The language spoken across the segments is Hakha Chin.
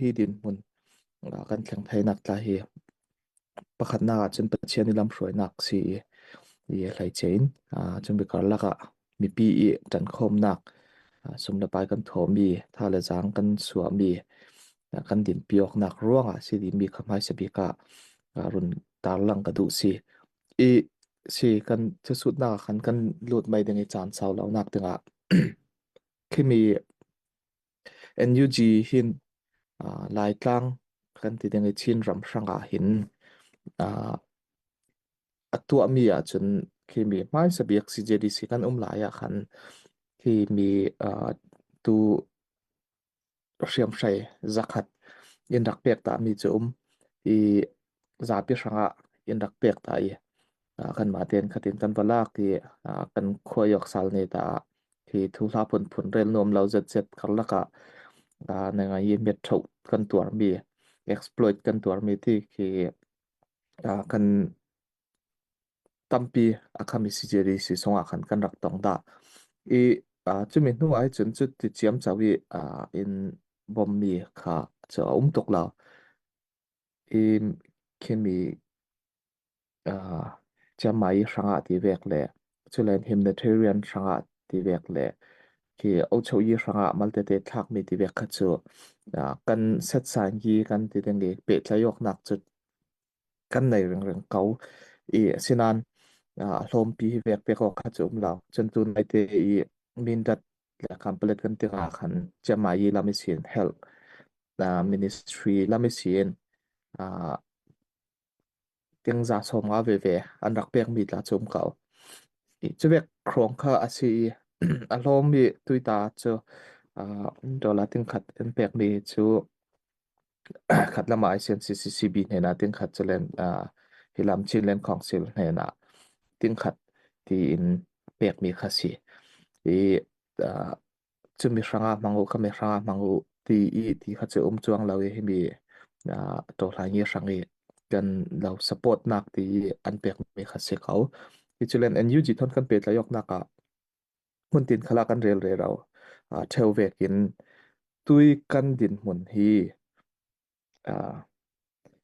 hi dinhmun kan thleng thainak tla hi pakhatnak ah cun Pathian i lamhruainak si i i hleice in cun biakarlak ah mipi i ṭankhawmnak sum le pai kan thawhmi tha le zaang kan suahmi kan dinpi awknak ruangah si dimi kha hmaisa bik ah run tarlang ka duh si. I si kan thusutnak ah khan kan lut mai ding i caan sau lonak dingah khimi NUG hin Laitlang kan ti ding i Chin ram hrangah hin a tuahmi ahcun khimi hmaisa bik CJDC kan um lai ah khan khimi tu hriamhrei zakhat in rak pek tami cu um i zapi hrangah in rak pek ta i kanmah tein khatin kan va lak i kan khuaiawk sal ne ta hi thu hla phunphun rel nuam lo zetzet karlak ah nengai i met ṭho kan tuarmi exploit kan tuarmi ti khi kan tampi a khami CJDC sungah khan kan rak tong dah. I cumi hnu ah cun cu ti ciam cho i in bommi kha cu a um tuk lo. I khimi chiangmai hrangah ti vek le culen humanitarian hrangah ti vek le khi ochoyi hrangah maltete thlakmi ti vek kha cu kan setsain hi kan ti ding i pehtlaih awknak cu kan nei ringring ko i asinain a hlawmpi hi vek pek awk kha cu um lo. Cun tu naite i Mindat le Kanpalet kan tikah khan Chiangmai lam i sin health ministry lam i sin tingza 50 veve an rak pekmi tla cu um ko. I cuvek hrawng kha a si i a hlawmmi tuita cu dollar tingkhat an pekmi cu khat lam ah ICNCCCB hnenah tingkhat cu len hi lam Chinland Council hnenah tingkhat tiin pekmi kha si. I cumi hrangah hmang u, khami hrangah hmang u ti i ti kha cu um chuang lo i himi tawhlangi hrang i kan lo support nak ti i an pekmi kha si ko. Hi cu len NUG thon kan pehtlaih awknak ah hmuntin khala kan rel re ro. Ṭheu vek in tui kan dinhmun hi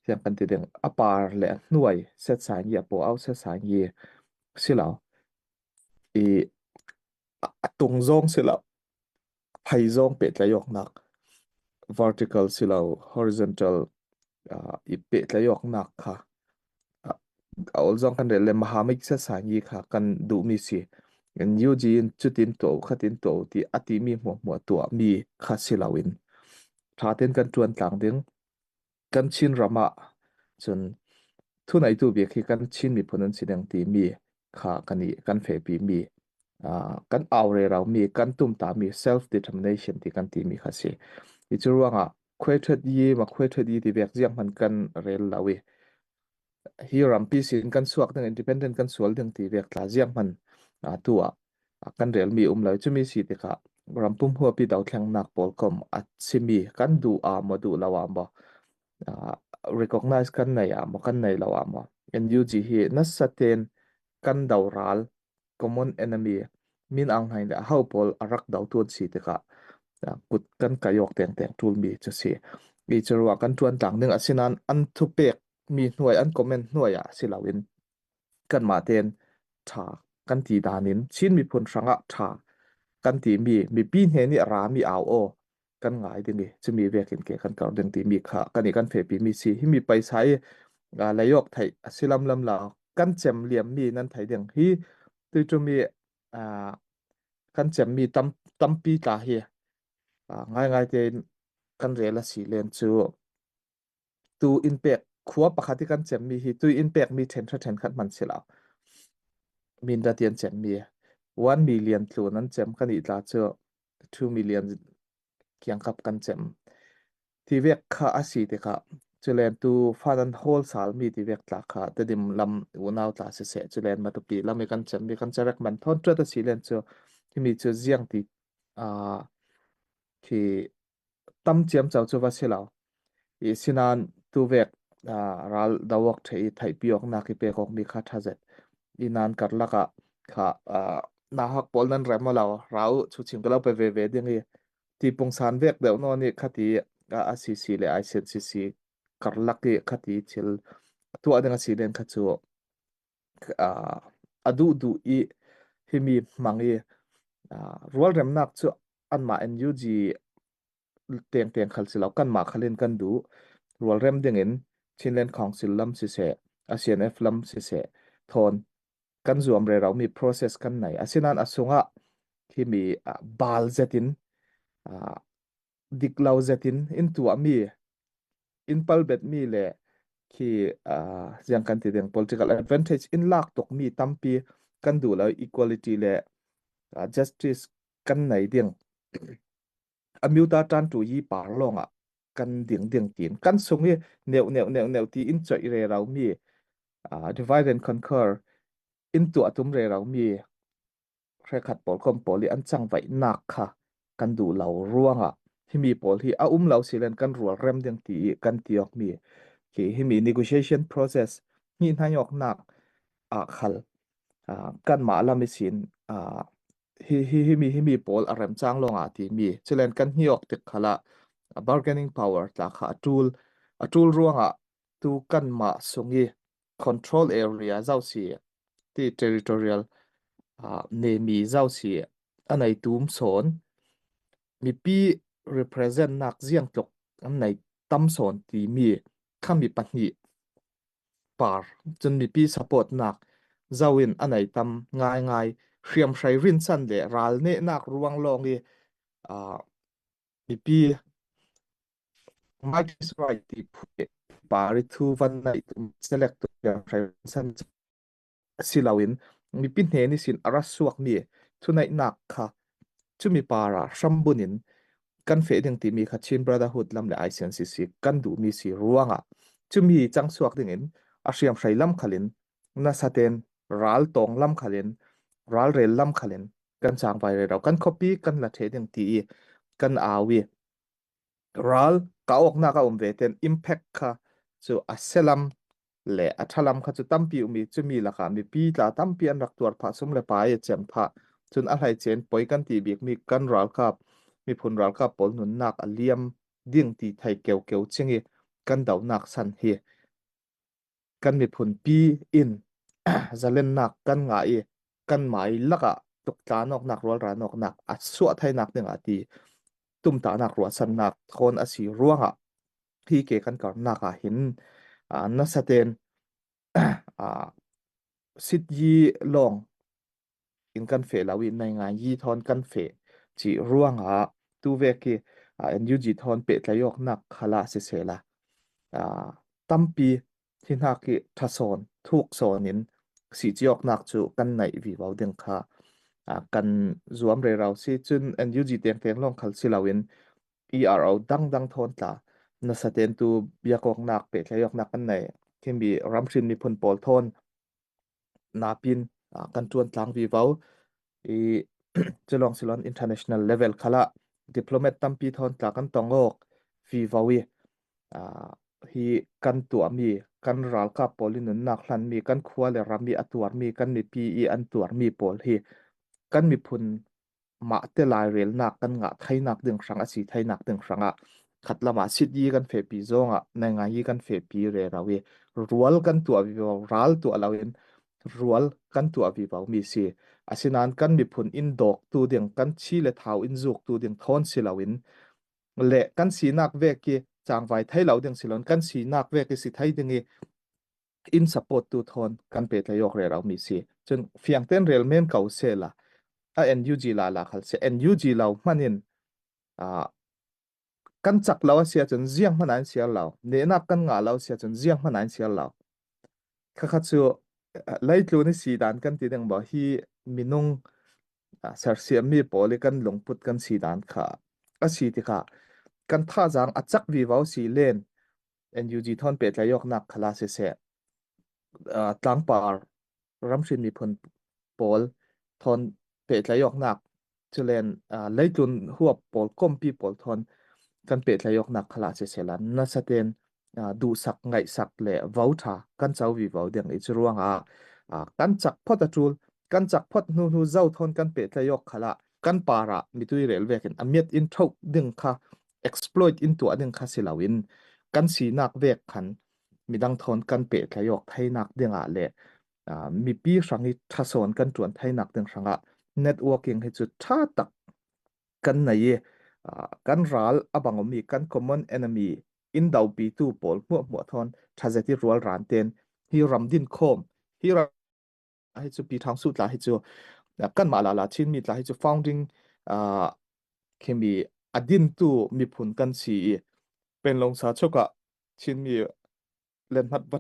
siang kan ti ding a par le a hnuai setsai ngi a paw au setsai ngi si lo i a tung zong si lo phei zong pehtlaih awknak vertical si lo horizontal i pehtlaih awknak kha a awl zong kan rel le mahamik setsai ngi kha kan duhmi si. NUG in cutin tuah u khatin tuah u ti a timi hmuahhmuah tuahmi kha si loin ṭha tein kan ṭuan tlang ding. Kan Chin ram ah cun thuneitu bik hi kan Chin miphun an si ding timi kha kan i kan fehpimi kan au reraumi kan tumtami self determination ti kan timi kha si. Hi cu ruangah khuai ṭhat yi ma khuai ṭhat yi ti vek ziang hmanh kan rel lo i hi rampi sin kan suak ding independent kan sual ding ti vek tla ziang hmanh tu ah kan relmi um lo. Cumi si tikah rampum huapi dothlennak pawl kom a simi kan duh ah maw duh lo ah maw recognize kan nei ah maw kan nei lo ah maw NUG hi nasa tein kan do ral common enemy min Aung Hlaing le aho pawl a rak do tu an si tikah kut kan kayok teng teng ṭulmi cu si. I cu ruah kan ṭuan tlang ding asinain an thupek mi hnuai an comment hnuai ah si loin kanmah tein ṭha kan ti dan in Chin miphun hrangah ṭha kan timi mipi hne nih a rami au aw kan ngai ding i cumi vekin ke kan kar ding timi kha kan i kan fehpi mi si hi mi paisa i leiawk theih a si lam lam la kan cem liam mi nan thei ding hi tuiṭum i kan cem mi tam tampi tla hi ngai ngai tein kan rel a si len cu Tu inn pek khua pakhat i kan cemmi hi tu inn pekmi ṭhenhra ṭhenkhat hmanh si lo. Mindat i an cemmi 1 million tlun an cem kan i tla cu 2 million kiangkap kan cem. Ti vek kha a si tikah culen tu fan an hawl salmi ti vek tla kha Tedim lam unau tla siseh culen Matupi lam i kan cemmi kan carek man thawn ṭuat a si len cu himi cu ziang ti khi tam ciamco cu va si lo. I sinain tuvek ral do awk ṭhe i theihpi awknak i pek awkmi kha ṭha zet. I nan karlak ah kha nahak pawl nan rem lo ra u chu chim ka lo pe ve ve ding i ti pungsan vek deuh nawn i khati. A CC le ICNCC karlak i khati thil tuah ding a si len kha cu a duh duh i himi hmang i rualremnak cu anmah NUG tengteng khal si lo kanmah khal in kan duh. Rualrem ding in Chinland Council lam siseh, ASEAN-F lam siseh, thawn kan zuam rero mi process kan nei. Asinain a sungah himi bal zet in dik lo zet in in tuahmi in palbetmi le khi ziang kan ti ding political advantage in lak tukmi tampi kan duh lo. Equality le justice kan nei ding amyuta tan tu yi par lawng ah kan ding ding tin kan sung i neu neu neu neu ti in choi re rau mi divide and conquer in tuah tum re rau mi hrekhat pawl kom pawl i an cangvaihnak kha kan duh lo ruangah himi pawl hi a um lo silen kan rual rem ding ti i kan tiok mi khi himi negotiation process hni hnayoknak ah khal kan mah lam i sin hi hi himi himi pawl a rem chang lawngah ti mi chilen kan hniok tik khala bargaining power tla kha a tul a tul ruangah tu kan mah sungi control area zau si ti territorial nemi zau si a nei tum sawn mipi represent nak ziang tluk an nei tam sawn ti mi khami pahnih par cun mipi support nak zau in a nei tam ngai ngai hriamhrei rinsan le ral ne nak ruang lawng i mipi might is right ti phu pari thu van nei tum select tu hriamhrei rinsan si loin mipi hnen i sin a ra suakmi thuneihnak kha cumi par ah hrambun in kan feh ding timi kha Chin Brotherhood lam le ICNCC kan duhmi si ruangah cumi cang suak ding in a hriamhrei lam khal in nasa ten ral tawng lam khal in ralrel lam khal in kan changvai re ro kan khuapi kan la the ding ti i kan au i ral kaawknak a um ve ten impact kha cu a selam le a ṭhalam kha cu tampi um i cumi lakah mipi tla tampi an rak tuar phah sum le pai a cem phah cun a hleicen poi kan ti bikmi kan ralkap miphun ralkap pawl nunnak a liam ding ti thei keukeu ching i kan dohnak san hi kan miphun pi in zalennak kan ngah i kan mai lakah tuktlanawknak rualranawknak a suah thainak dingah ti tumtahnak ruahsannak thawn a si ruangah hi ke kan karnak ah hin nasa ten sit yi lawng in kan fe lo i nai ngai yi thawn kan fe chi ruangah tu ve ki NUG thawn pehtlaih nak khala si sela tampi hi hna khi ṭhasawn thuksawn in sihciawknak cu kan neih vivo ding kha kan zuam rerau si. Cun NUG tengteng lawng khal si loin ERO dangdang thawn tla nasa ten tu biakawknak pehtlaihawknak kan nei khimi ramhrin miphun pawl thawn napin kan ṭuan tlang vivo i culong silon international level khala diplomat tampi thawn tla kan tong awk vivo i hi kan tuahmi kan ralkap pawl i nunnak hlanmi kan khua le ram i a tuarmi kan mipi i an tuarmi pawl hi kan miphun mah te lairelnak kan ngah thainak ding hrang a si thainak ding hrangah khat lam ah sit yi kan fepi zong ah nai ngai yi kan fepi re ro i rual kan tuah vivo ral tuah lo in rual kan tuah vivo mi si. Asinain kan miphun in dawk tu ding kan chi le thau in zuk tu ding thawn si lo in le kan sinak vek ki changvai thai lo ding silon kan sinak vek i si thai ding i in support tu thon kan pe tlayok re rau mi si. Cun fiang ten rel men ko se la a NUG la la khal se NUG lo hmanin a kan chak lo sia cun ziang hman an sial lo ne nak kan nga lo sia cun ziang hman an sial lo. Khakha chu leitlu ni si dan kan ti ding bo hi minung sersiammi pawl i kan lungput kan si dan kha a si tikah kan thazaang a cak vivo si len NUG thon pehtlaihawknak khala siseh tlangpar ramhrin miphun pawl thon pehtlaihawknak culen leitlun huap pawl kompi pawl thon kan pehtlaihawknak khala siseh la nasaten duhsak ngaihsak le vo tha kan co vivo ding i cu ruangah kan cak phot a tul kan cak phot hnu hnu zo thon kan pehtlaihawk khala kan para mitui rel vekin amiat in thok ding kha. Exploit in tuah ding kha si loin kan sinak vek khan midang thawn kan pehtlaih awk theinak dingah le mipi hrang i ṭhasawn kan ṭuan theinak ding hrangah networking hi cu ṭha tak kan nei i kan ral a bangmi kan common enemy in dopitu pawl hmuahhmuah thawn ṭhazet i rualran ten hi ram din khawm hi ram hi cu Pi Thang Su tla hi cu kanmah lala Chinmi tla hi cu founding khimi a dintu miphun kan si i penlong sa chukah Chinmi lenhmat va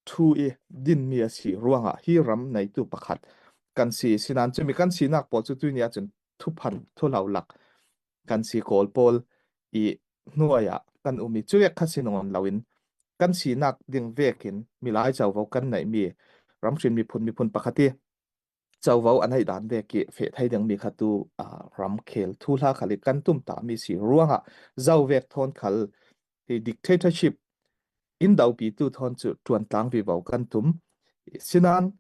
thu i dinmi a si ruangah hi ram neitu pakhat kan si. Sinan cumi kan sinak pawl cu tuni ahcun thuphan thulo lak kan si. Kawl pawl i hnuai ah kan um i cuek kha sinong loin kan sinak ding vekin milai covo kan neihmi ramhrin miphun miphun pakhat i covo an hei dan ve ki fe thai ding mi kha tu ramkhel thu hla khali kan tum ta mi si ruangah zo vek thon khal hi dictatorship in do pi tu thon chu tuan tlang vi vo kan tum sinan.